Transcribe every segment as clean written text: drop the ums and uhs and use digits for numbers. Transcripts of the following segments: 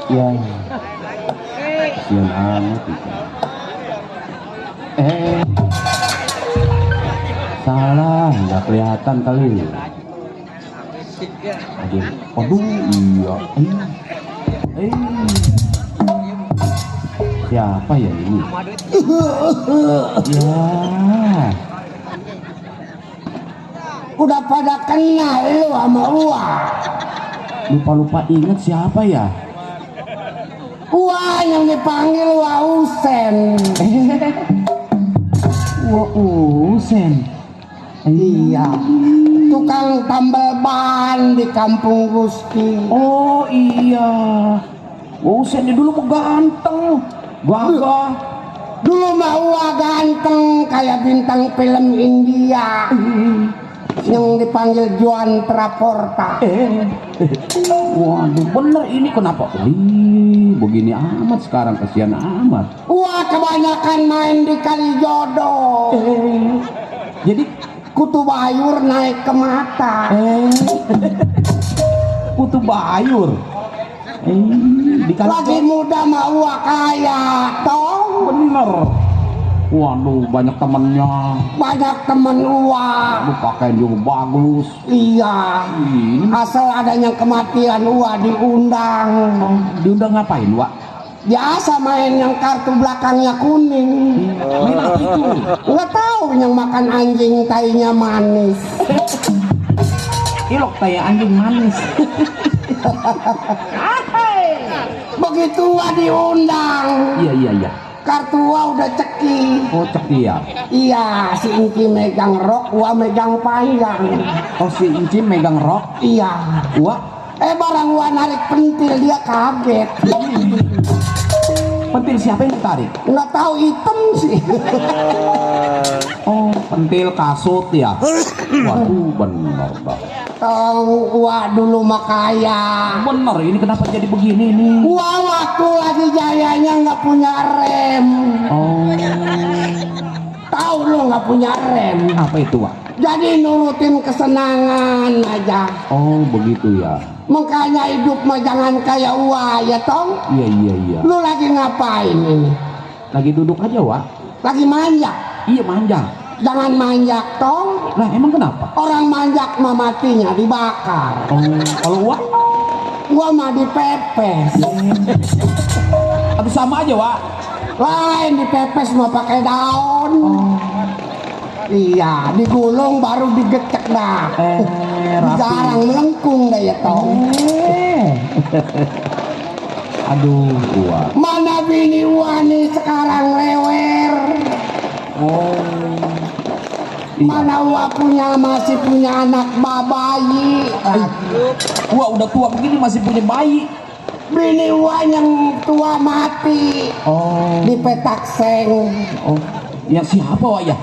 Ya, kasihan amat itu. Salah, nggak kelihatan kali. Aduh, aduh, iya. Siapa ya ini? Ya, Udah pada kenal lu sama gua. lupa-lupa ingat siapa ya? Gua yang dipanggil Wausen. Wah, Usen. Iya, tukang tambal ban di kampung Gusti. Oh iya. Usen dulu mau ganteng, gagah. Dulu mah gua ganteng kayak bintang film India yang dipanggil Joan Travolta. Waduh, bener ini kenapa? Begini amat sekarang, kasihan amat. Gua kebanyakan main di Kalijodo. Jadi Kutu Bayur naik ke mata. Kutu Bayur. Lagi muda mah gua kaya, tong. Bener. Waduh, banyak temennya. Banyak temen gua. Lu pakaian juga bagus. Iya. Asal adanya kematian gua diundang. Diundang ngapain, Wak? Biasa main yang kartu belakangnya kuning. Main apa itu? Nggak tahu yang makan anjing tainya manis. Ilok kayak anjing manis. Begitu gua diundang, Iya. kartu gua udah ceki. Oh, cek ya. Iya, si Inci megang rok, gua megang panjang. Oh, si Inci megang rok. Iya. Wak, Barang gua narik pentil dia kaget. pentil siapa yang ditarik? Nggak tahu hitam sih. Oh, pentil kasut ya. Waduh, bener dah. Tong gua dulu mah kaya. Bener, ini kenapa jadi begini nih? Gua waktu lagi jayanya nggak punya rem. Oh, Tahu lu nggak punya rem. apa itu, Wak? Jadi nurutin kesenangan aja. Oh, begitu ya. Makanya hidup mah jangan kayak gua ya tong. Iya. Lu lagi ngapain ini? Lagi duduk aja, Wak. Lagi manjak. Iya, manjang. Jangan manjak tong. Lah, emang kenapa? Orang manjak mah matinya dibakar. Oh, kalau Wak? Gua mah dipepes. Aduh, sama aja, Wak. Lain dipepes mah pakai daun. Iya, digulung baru digecek dah. Rapi. Jarang melengkung dah ya tong. Aduh, Wak. Mana bini wani sekarang lewer. Oh. Iya. Mana masih punya anak bayi. Wah, udah tua begini masih punya bayi. Bini gua yang tua mati Oh. di petak seng. Oh. Ya siapa, Wak ya?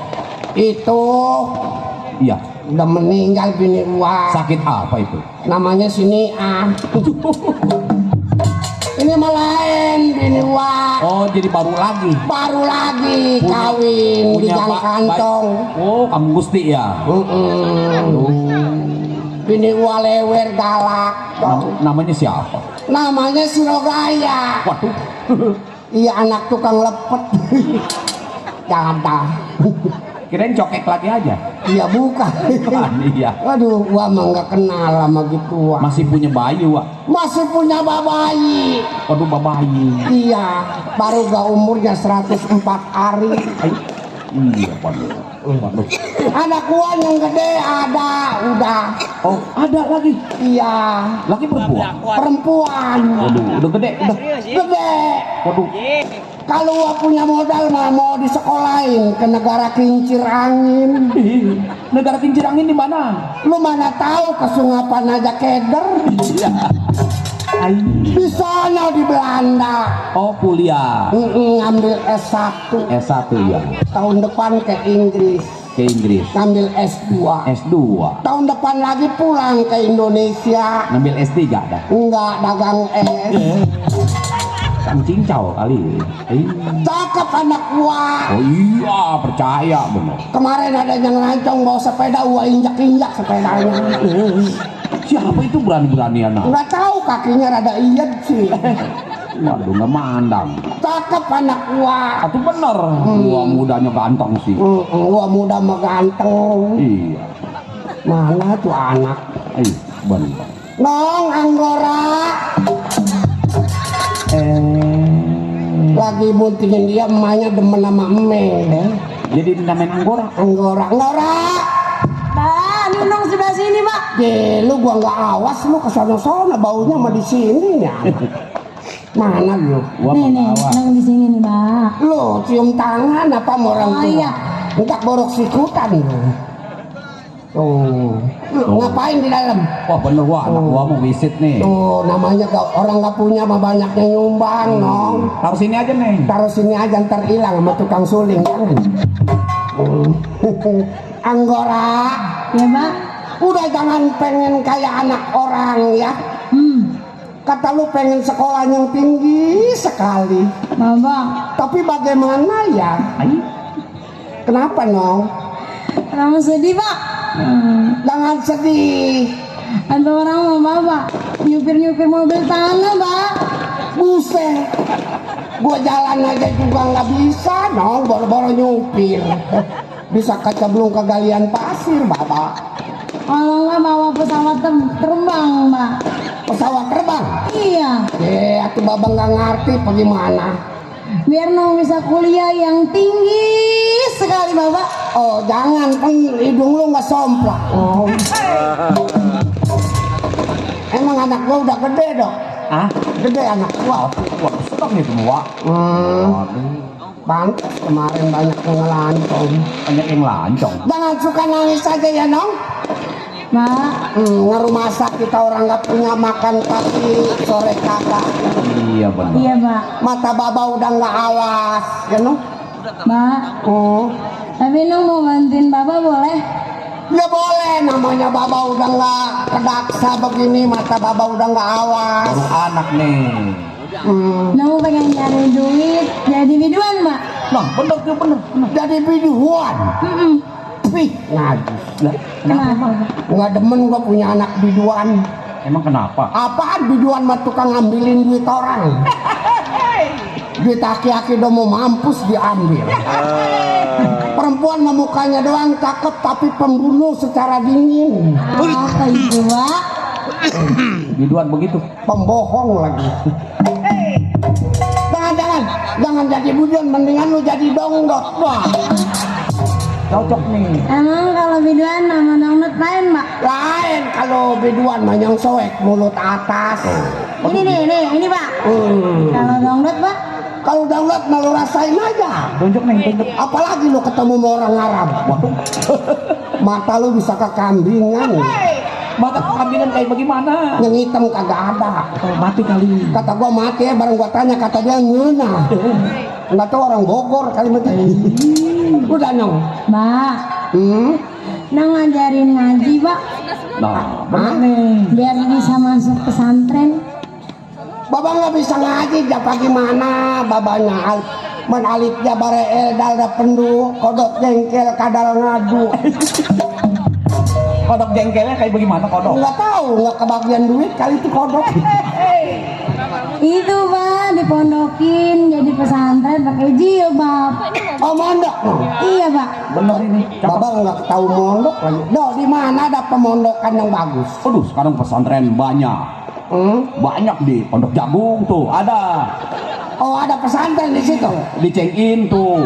Itu Iya. udah meninggal bini gua. Sakit apa itu? Namanya sini Ini mah lain bini gua. Oh, jadi baru lagi. Baru lagi kawin di Gang Kantong. Oh, kamu Gusti ya. Bini gua lewer galak. Namanya siapa? Namanya Surogaya. Waduh. Iya, anak tukang lepet. Jangan dah. Kirain cokek lagi aja. Iya bukan. Iya. Waduh, gua mah nggak kenal sama gitu. Masih punya bayi, Wak. Masih punya bayi. Waduh, bayi. Iya, baru gak umurnya 104 hari. Iya, waduh. Anak gua yang gede ada, udah. Oh, ada lagi. Iya, Lagi perempuan. perempuan. Waduh, udah gede, udah. Gede. Waduh. Kalau gua punya modal mah mau disekolahin ke negara kincir angin. Negara kincir angin di mana? Lu mana tahu ke Sungapan aja keder. Iya. Di sana di Belanda. Oh, kuliah. Ngambil S1. S1 ya. Tahun depan ke Inggris. Ke Inggris. Ngambil S2. S2. Tahun depan lagi pulang ke Indonesia. Ngambil S3 dah. Enggak, dagang es. Kan cincau kali. Cakep anak gua. Oh iya, percaya bener. Kemarin ada yang lancong bawa sepeda, gua injak-injak sepedanya. Siapa itu berani-berani anak? Enggak tahu, kakinya rada iyet sih. Waduh, nggak mandang. Cakep anak gua. Atau bener, gua mudanya ganteng sih. Gua muda mah ganteng. Iya. Mana tuh anak? Bener. Nong Anggora. Lagi buntingin dia, emaknya demen sama emeh. Jadi dinamain Anggora. Anggora. Pak, ini Nong sebelah sini, Pak. Lu gua nggak awas lu kesana-sana baunya mah di sini ya. Mana lu? Gua Nih, bawa. Nong di sini nih, Pak. Lu cium tangan apa sama orang Oh, tua? iya. Enggak borok sikutan lu. Tuh. Lu ngapain di dalam? Wah bener gua, anak gua mau visit nih. Tuh namanya orang nggak punya mah banyak yang nyumbang, Nong. Taruh sini aja nih. Taruh sini aja ntar hilang sama tukang suling jangan. Anggora. Ya, Pak. Udah jangan pengen kayak anak orang ya. Kata lu pengen sekolah yang tinggi sekali. Bapak, Tapi bagaimana ya? Kenapa, Nong? kamu sedih, Pak? Jangan sedih. Ada orang mau Bapak nyupir-nyupir mobil tanah, Pak. Buset. Gua jalan aja juga nggak bisa, Nong. Boro-boro nyupir. Bisa kecemplung ke galian pasir, Bapak. Kalau nggak bawa pesawat terbang, Pak. Pesawat terbang. Iya, Atuh Bapak nggak ngerti bagaimana. biar Nong bisa kuliah yang tinggi sekali, Bapak. Oh, jangan, kan hidung lu nggak somplak. Oh. Emang anak gua udah gede, Dok? Ah, Gede anak gua. wah sedap nih semua. Pantes kemarin banyak yang ngelancong. Banyak yang lancong. Jangan suka nangis saja ya, Nong. Pak, Ngerumah sakit kita orang nggak punya makan pagi sore kagak. Iya bener. iya, Pak. Mata Baba udah nggak awas, ya Nong? Pak, tapi Nong mau bantuin Bapak boleh? Ya boleh, namanya Baba udah nggak kedaksa begini, mata Baba udah nggak awas. Baru anak nih. Nong pengen cari duit jadi biduan, Pak. Nah, bener tuh bener. Jadi biduan. Wih, najis. Lah, Kenapa, Pak? Nggak demen gua punya anak biduan. emang kenapa? Apaan biduan mah tukang ngambilin duit orang. Duit aki-aki udah mau mampus diambil. Perempuan mah mukanya doang cakep tapi pembunuh secara dingin. Apa itu, Pak? Biduan begitu. Pembohong lagi. Jangan jadi biduan, mendingan lu jadi dongdot. Wah, Cocok nih. Emang kalau biduan nama dangdut lain, Pak? lain kalau biduan mah yang soek mulut atas. Ini, Pak. Kalau dangdut, Pak? Kalau dongdot mah lu rasain aja. Tunjuk nih, tunjuk. Apalagi lu ketemu sama orang Arab. Waduh. Mata lu bisa kekambingan. Mata kambingan kayak bagaimana? Yang hitam kagak ada. Mati kali. Kata gua mati ya, bareng gua tanya kata dia ngena. Enggak tahu orang Bogor kali itu. Udah Nong. Mbak, Nong ngajarin ngaji, Pak. Nah, bener nih. Biar bisa masuk pesantren. Baba nggak bisa ngaji, apa gimana? Babanya alif jabare dal da pendu, kodok jengkel kadal ngadu. Kodok jengkelnya kayak bagaimana kodok? Nggak tahu, nggak kebagian duit kali itu kodok. Itu, Pak, dipondokin jadi pesantren pakai jilbab. Oh mondok. No. Iya, Pak. Bener ini. Baba nggak tahu mondok lagi. Doh, di mana ada pemondokan yang bagus? Aduh, sekarang pesantren banyak. Banyak di Pondok Jagung tuh, ada. Oh, ada pesantren di situ. Di Cengin tuh.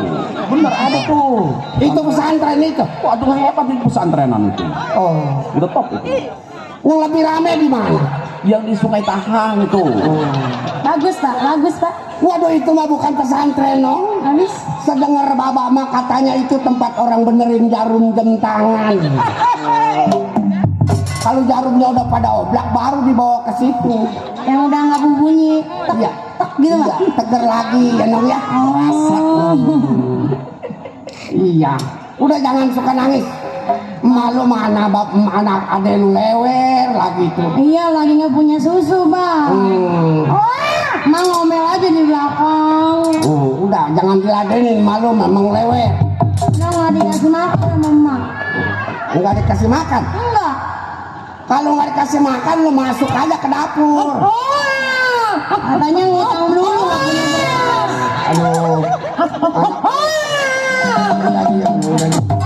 Bener ada tuh. Itu pesantren itu. Waduh, hebat di pesantrenan itu. Oh, Udah top itu. yang lebih rame di mana? Yang di Sungai Tahang itu. Bagus, Pak. Bagus, Pak. Waduh, itu mah bukan pesantren, Nong. Habis. Sedengar Baba mah katanya itu tempat orang benerin jarum jam tangan. Kalau jarumnya udah pada oblak baru dibawa ke situ. Yang udah nggak berbunyi. Tek, Iya, tek gitu, Pak. iya, teger lagi ya Nong ya. Iya, udah jangan suka nangis. Malu mana anak ade lu lewer lagi tuh. Iya, lagi nggak punya susu, Pak. Wah, Mang ngomel aja di belakang. Udah jangan diladenin, malu memang lewer. Nong nggak dikasih makan sama Mak. Enggak dikasih makan. Enggak. Kalau nggak dikasih makan lu masuk aja ke dapur. Oh, Katanya ngutang dulu nggak punya beras. Aduh. Udah diam, udah diam.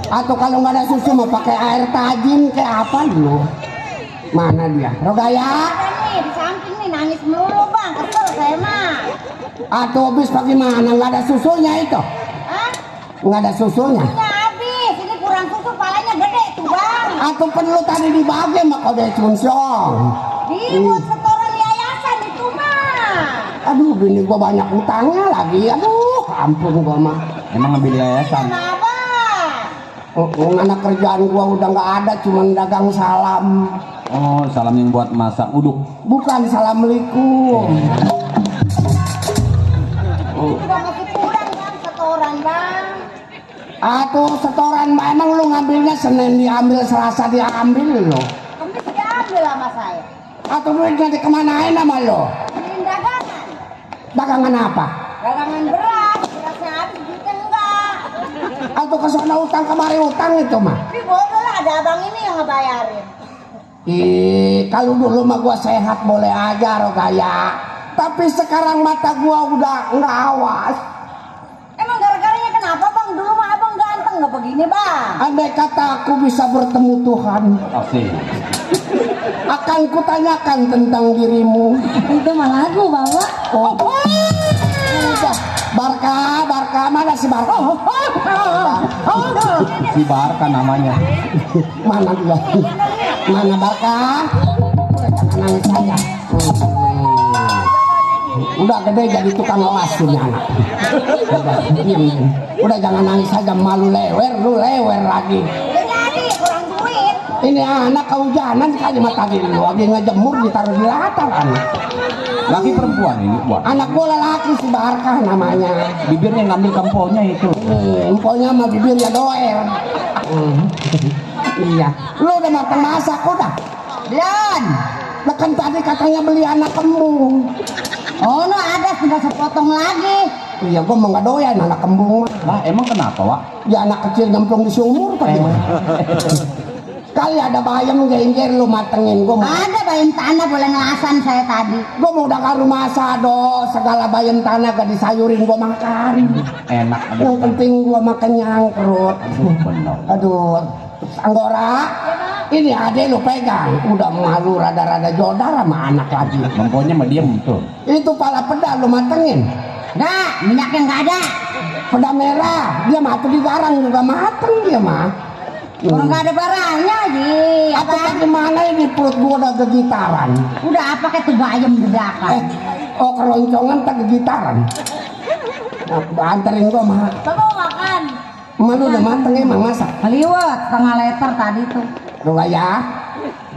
Atau kalau nggak ada susu mau pakai air tajin kayak apa lu? Mana dia? Rogaya? Ada nih di samping nih nangis melulu bang, kesel saya mah. Atau habis bagaimana? Nggak ada susunya itu? Hah? Nggak ada susunya? Susunya habis, ini kurang susu, palanya gede tuh bang. Atau perlu tadi dibagi sama kode cunsong? Dibuat setoran yayasan itu mah. Aduh, bini gua banyak utangnya lagi. Aduh, ampun gua mah. Emang ngambil yayasan? Kenapa? Anak kerjaan gua udah nggak ada, cuman dagang salam. Oh, salam yang buat masak uduk. Bukan assalamualaikum. Udah masih kurang bang, setoran bang. Atau setoran emang lu ngambilnya Senin diambil, Selasa diambil lo. Kemis diambil sama saya. Atau duitnya dikemanain sama lo? Beliin dagangan. Dagangan apa? Dagangan beras, berasnya habis, duitnya enggak. Atau kesana utang kemari utang itu mah? Tapi bodoh lah, ada abang ini yang ngebayarin. Ih, kalau dulu mah gua sehat boleh aja Rogaya. Tapi sekarang mata gua udah nggak awas. Emang gara-garanya kenapa bang? Dulu mah abang ganteng nggak begini bang. Andai kata aku bisa bertemu Tuhan, Asik. akan kutanyakan tentang dirimu. Itu mah lagu bawa. Oh, udah. Barka, mana si Barka? Si Barka namanya. Mana dia? Mana Barka? Jangan nangis saja. Udah gede jadi tukang las ini anak. Udah, diam. Udah jangan nangis saja, malu lewer, lu lewer lagi. Udah jadi, kurang duit. Ini anak kehujanan sekali mata tadi lu lagi ngejemur ditaruh di latar anak. Laki perempuan ini buat. Anak gua lelaki si Barka namanya. Bibirnya ngambil kemponya itu. Empoknya sama bibirnya doer. Iya. Lu udah matang masak udah? Belum. Lah kan tadi katanya beli anak kembung. Oh no, ada sudah sepotong lagi. Iya, gua mau nggak doyan anak kembung mah. Lah emang kenapa, Wak? Ya anak kecil nyemplung di sumur tadi mah. Kali ada bayam genjer lu matengin gua mau. Ada bayam tanah boleh ngelasan saya tadi. Gua mau udah karu masa do segala bayam tanah gak disayurin gua makan. Enak. Yang penting gua makan nyangkrut. Benar. Aduh, Anggora, ini ade lu pegang. Udah malu rada-rada jodar sama anak lagi. Kemponya mah diem tuh. Itu pala peda lu matengin. Enggak, minyaknya enggak ada. Peda merah, dia mah tuh digarang juga mateng dia mah. Orang enggak ada barangnya aja. Apa bagaimana ini perut gua udah gegitaran. Udah apa kayak tuh bayam dedakan. Oh keroncongan tak gegitaran. Nah, anterin gua mah. Bapak mau makan. Emang lu udah mateng emang masak? Liwat setengah liter tadi tuh. Lu gak ya?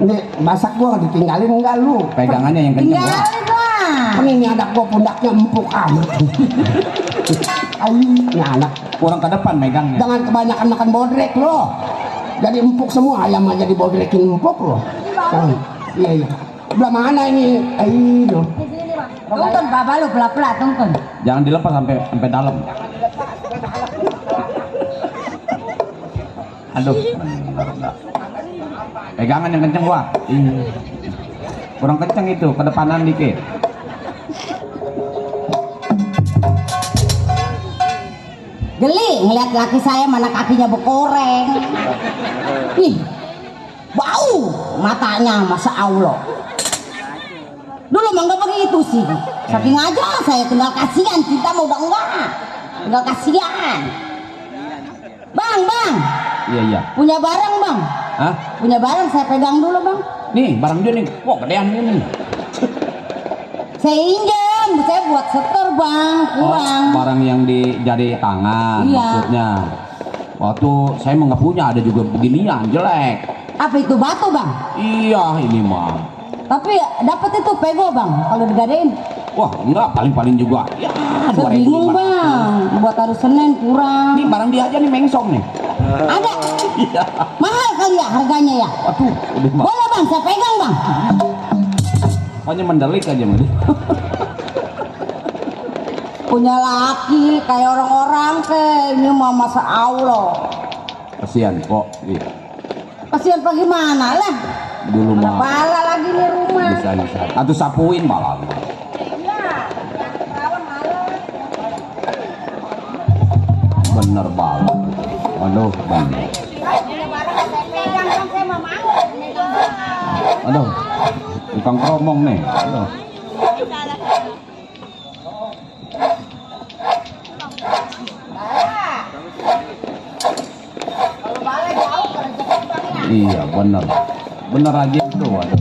Ini masak gua ditinggalin enggak lu? Pegangannya yang kenceng. Wak. Tinggalin lah. Kan ini anak gua pundaknya empuk amat. Ini anak. Kurang ke depan megangnya. Jangan kebanyakan makan bodrek lo. Jadi empuk semua ayam aja dibodrekin empuk lo. Jangan. Iya iya. Belah mana ini? Ayo. Tunggu bapak lu pelan-pelan tunggu. Jangan dilepas sampai dalam. Aduh. Pegangan yang kenceng, Wak. Kurang kenceng itu, ke depanan dikit. Geli ngeliat laki saya mana kakinya bekoreng. Ih, bau matanya masa Allah. Dulu mah nggak begitu sih. Saking aja saya tinggal kasihan, kita mau udah enggak. Tinggal kasihan. Bang, Iya, iya. punya barang bang. Hah? Punya barang saya pegang dulu bang. Nih, barang dia nih. Wah, gedean ini. Saya injam, saya buat setor bang, kurang. Oh, barang yang di jari tangan Iya. maksudnya. Waktu saya mah nggak punya, ada juga beginian jelek. Apa itu batu bang? Iya, ini mah. Tapi dapat itu pego bang, kalau digadein. Wah, enggak, paling-paling juga. Ya, Saya bingung 2.500. bang, buat hari Senin kurang. Ini barang dia aja nih mengsong nih. Ada, Iya. mahal kali ya harganya ya. Waduh, udah mah. Boleh bang, saya pegang bang. Pokoknya mendelik aja mah. Punya laki kayak orang-orang teh, ini mah masa Allah. Kasihan kok. Iya. Kasihan bagaimana lah. Dulu Mana mah bala lagi nih rumah. Bisa. Atau sapuin malah. Bener banget. Aduh, bener. Aduh, tukang keromong nih. Aduh. Iya, bener. Bener aja tuh. Aduh.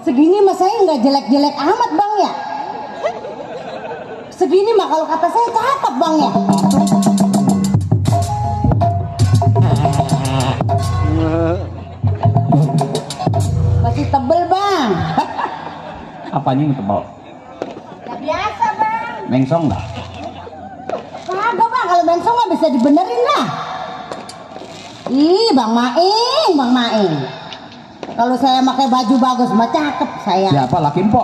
Segini mah saya nggak jelek-jelek amat bang ya. Segini mah kalau kata saya cakep bang ya. Masih tebel bang. Apanya yang tebal? Ya biasa bang. Mengsong nggak? Kagak bang, kalau mengsong mah bisa dibenerin lah. Ih bang Maing. Kalau saya pakai baju bagus mah cakep saya. Siapa laki mpok?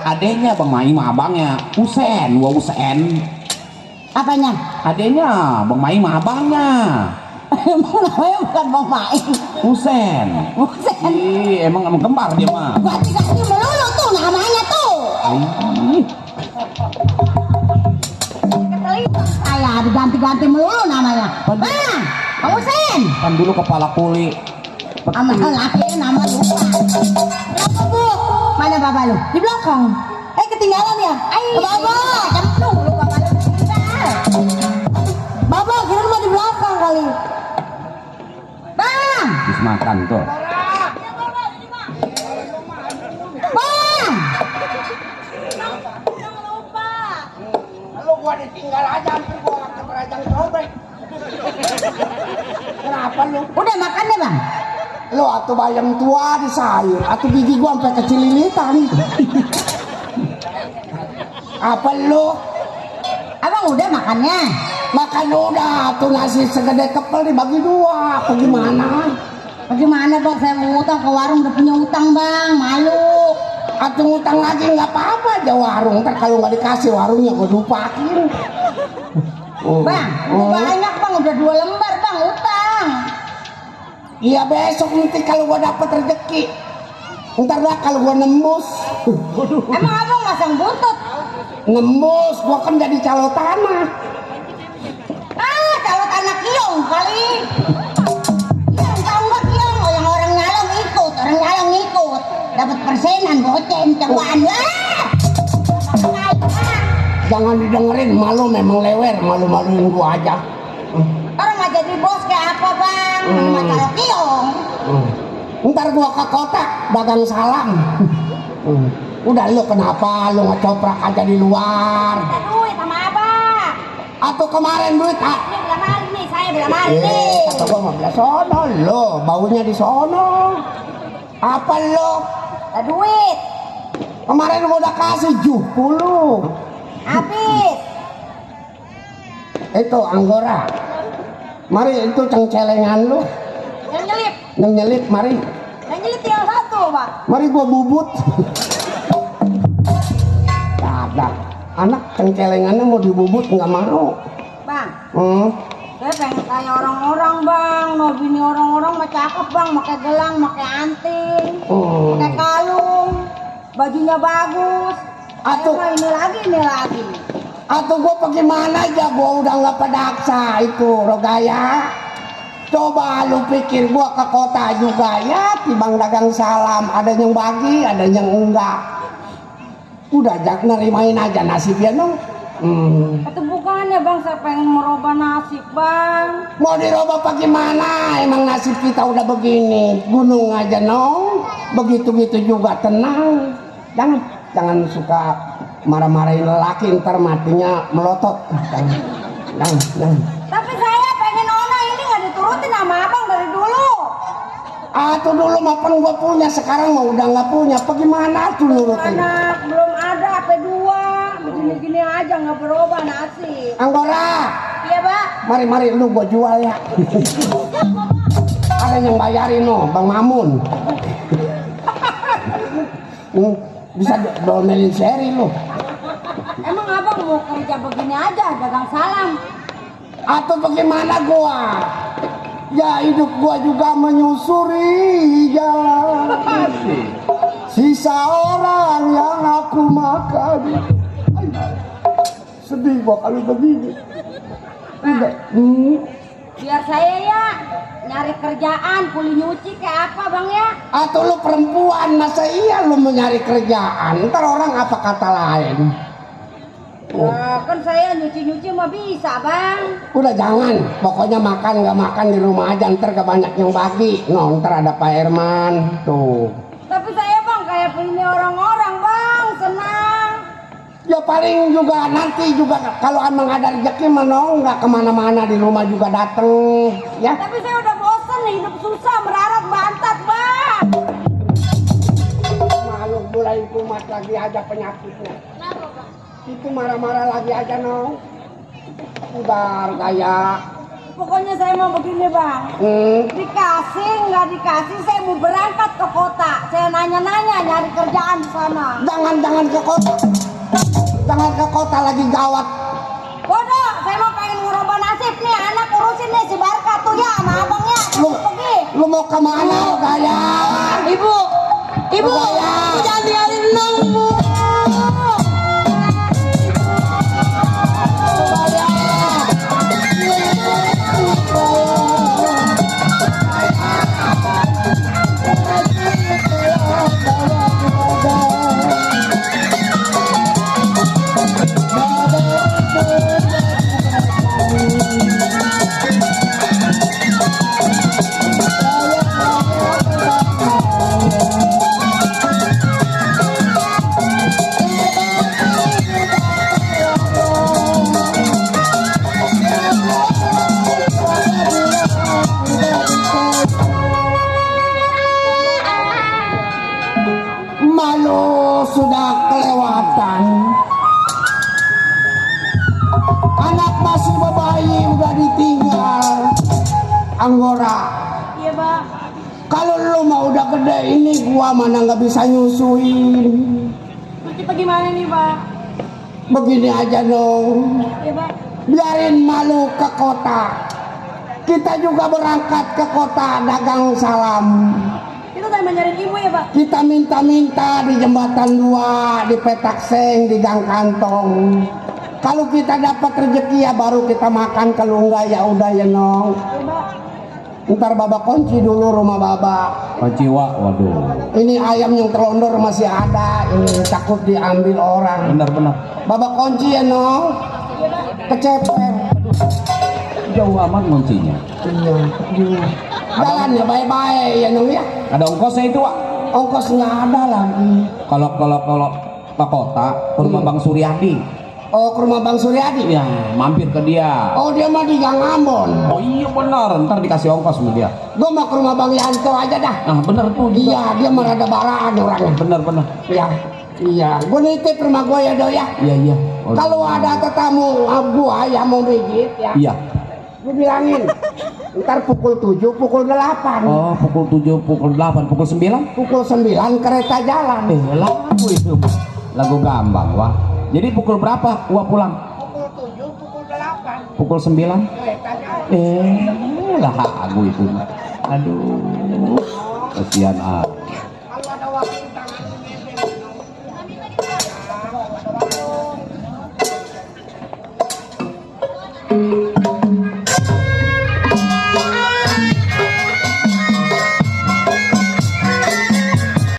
Adenya Bang Mai mah abangnya. Usen. Apanya? Adenya Bang Mai mah abangnya. Emang namanya bukan Bang Maing. Usen. Ih, emang kembar dia mah. Ganti-ganti melulu tuh namanya tuh. Ih, Ketelipang saya diganti-ganti melulu namanya. Bang, Bang Usen. kan dulu kepala kuli. Sama laki nama lupa. Kenapa bu? Mana bapak lu? Di belakang. Ketinggalan ya? Bapak, cemplung lu bapak lu. Bapak, kira mah di belakang kali. Bang! Habis makan tuh. Bang! Lu gua ditinggal aja hampir gua ke Kerajaan Sobek. Kenapa lu? Udah makan ya bang? Lu atuh bayam tua di sayur, atuh gigi gua sampai kecililitan. Apa lu? Abang udah makannya? Makan udah, tuh nasi segede kepel dibagi dua, apa gimana? Bagaimana bang? Saya mau utang ke warung, udah punya utang bang, malu. Atuh ngutang lagi nggak apa-apa aja warung, ntar kalau nggak dikasih warungnya gua dupakin. Bang, banyak bang, udah 2 lembar bang utang. Iya besok nanti kalau gua dapet rezeki. Ntar dah kalau gua nembus. Emang abang masang butut? Nembus, gua kan jadi calo tanah. Kalau tanah kiong kali. Kiong tahu nggak kiong? Oh, yang orang nyalong ikut, dapat persenan goceng cewaan. Jangan didengerin, malu memang lewer, malu-maluin gua aja. Orang nggak jadi bos kayak apa bang? Cuma kalau kiong. Ntar gua ke kota dagang salam. Udah lu kenapa lu ngecoprak aja di luar? Ada duit sama abang. Atau kemarin duit Ini belah mari nih, saya belah mari nih. kata gua mah belah sono lo, baunya di sono. Apa lo? Ada duit. Kemarin gua udah kasih 70. Habis. Itu anggora. Mari itu cengcelengan lu. Yang nyelip. Yang nyelip mari. Yang nyelip yang satu bang. Mari gua bubut. Ada anak cengcelengannya mau dibubut nggak mau. Bang. Saya pengen kayak orang-orang bang, no bini orang-orang mah cakep bang, pakai gelang, pakai anting, pakai kalung, bajunya bagus. Atuh ini lagi. Atuh gua bagaimana aja, gua udah nggak pedaksa itu Rogaya. Coba lu pikir gua ke kota juga ya, tibang dagang salam, ada yang bagi, ada yang enggak. Udah jak nerimain aja nasibnya dong. Itu bukannya bang, saya pengen merubah nasib bang. Mau dirubah bagaimana? Emang nasib kita udah begini. Gunung aja nong. Begitu-gitu juga tenang. Jangan suka marah-marahin lelaki, ntar matinya melotot. Jangan. Tapi saya pengen Ona ini nggak diturutin sama abang dari dulu. Tuh dulu maupun gua punya, sekarang mah udah nggak punya. Bagaimana tuh nurutin? Anak belum ada AP2, begini-gini aja nggak berubah nasib. Anggora. Iya pak. Mari lu gua jual ya. Ada yang bayarin no, Bang Mamun. Bisa domelin seri lu. Emang aja dagang salam. Atau bagaimana gua? Ya hidup gua juga menyusuri jalan. Sisa orang yang aku makan. Ay, sedih gua kalau begini. Udah. Biar saya ya nyari kerjaan, kuli nyuci kayak apa bang ya? Atau lu perempuan, masa iya lu mau nyari kerjaan? Ntar orang apa kata lain? Ya, kan saya nyuci-nyuci mah bisa bang. Udah jangan, pokoknya makan nggak makan di rumah aja, ntar gak banyak yang bagi. No, ntar ada Pak Herman tuh. Tapi saya bang kayak punya orang-orang bang, senang. Ya paling juga nanti juga kalau emang ada rezeki menong nggak kemana-mana di rumah juga dateng ya. Tapi saya udah bosen nih hidup susah merarat bantat bang. Malu mulai kumat lagi aja penyakitnya. Kenapa bang? Itu marah-marah lagi aja no. Udah gaya. Pokoknya saya mau begini bang. Dikasih nggak dikasih saya mau berangkat ke kota. Saya nanya-nanya nyari kerjaan di sana. Jangan ke kota. Jangan ke kota lagi gawat. Bodoh, saya mau pengen ngurubah nasib nih anak urusin nih si Barka tuh ya sama abangnya. Pergi. Lu mau kemana gaya? Ibu, ibu, Gaya. ibu jangan tinggalin dong bu. Malu sudah kelewatan. Anak masih bayi udah ditinggal. Anggora. Iya bang. Kalau lu mau udah gede ini gua mana nggak bisa nyusuin. Terus kita gimana nih bang? Begini aja dong. Iya bang. Biarin malu ke kota. Kita juga berangkat ke kota dagang salam. Kita udah nyariin ibu ya bang. Kita minta-minta di jembatan 2, di petak seng, di gang kantong. Kalau kita dapat rezeki ya baru kita makan, kalau enggak ya udah ya nong. Iya bang. Ntar babak kunci dulu rumah babak. Paciwa, waduh. Ini ayam yang terlondor masih ada, ini takut diambil orang. Benar-benar. Babak kunci ya nong. Keceper. Jauh amat kuncinya. Iya. Jalan ya baik-baik ya nong ya. Ada ongkosnya itu, Wak. Ongkos nggak ada lagi. Kalau ke kota, ke rumah Bang Suryadi. Oh, ke rumah Bang Suryadi. Ya, mampir ke dia. Oh, dia mah di Gang Ambon. Oh iya benar, ntar dikasih ongkos sama dia. Gua mau ke rumah Bang Yanto aja dah. Nah benar tuh juga. Iya, dia mah rada baraan orangnya. Benar. Iya. Iya, gua nitip rumah gua ya, Do ya. Iya. Oh, Kalau ada tetamu gua yang mau pijit ya. Iya. Gua bilangin. Ntar pukul 7, pukul 8. Oh, pukul 7, pukul 8, pukul 9? Pukul 9 kereta jalan. Lagu itu. Lagu gambang, wah. Jadi pukul berapa gua pulang? Pukul 7, pukul 8. Pukul 9? Kereta jalan. Lagu itu. Aduh. Kasihan ah.